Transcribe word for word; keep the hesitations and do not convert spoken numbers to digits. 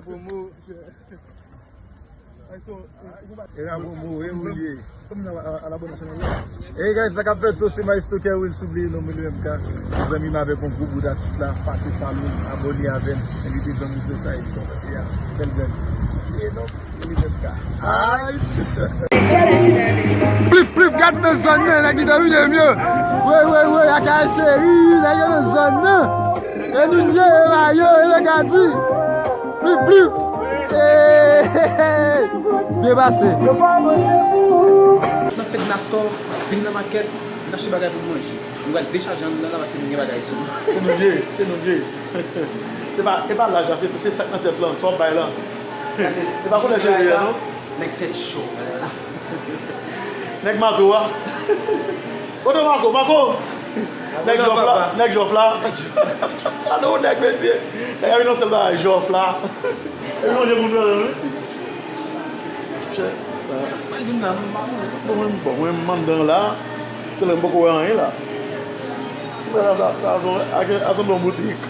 Promo. E la promo, e ou ye. Hey guys, sa k ap fèt, so se Maestro Kerwil, sou bliye non, mwen menm ka. Zanmi m avèk yon gwo bout atis la, pase follow, abòne avè l, envite zanmi w sa, epi sa w fè a, fè l grandi. Sou bliye non, mwen menm ka. Ay! Plip, plip, gade nan zòn nan, nèg ki domine m yo. Woy, woy, woy, Akayè cheri, nèg yo nan zòn nan. E nou ye, e ba yo, e yo ka di. Plip, plip. Hey, hey, hey. Byen pase. Nan fèt Nastor, vin nan makèt, vin achte bagay pou nou manje. Nou pral dechaje anndan la paske nou gen bagay sou nou. Se nou ye, se nou ye. Se pa, e pa laj la, se, se sa k nan tèt lan, sa w ap bay lan. E pa koulè cheve a, non? Nèg tèt cho. Nèg mato a. Kote Marco? Marco! Nèg jòf la, nèk jòf la. Gade yon nèg, mesye. Nèg a vin yon sèl bagay, jòf la. E yon je moun nan, wi. Chè, sa. Mwen vin nan, mwen, bon, mwen, mwen, m anndan la. Se lè m poko wè anyen la. Sa, sa, sa, sa, sa sanble yon boutik.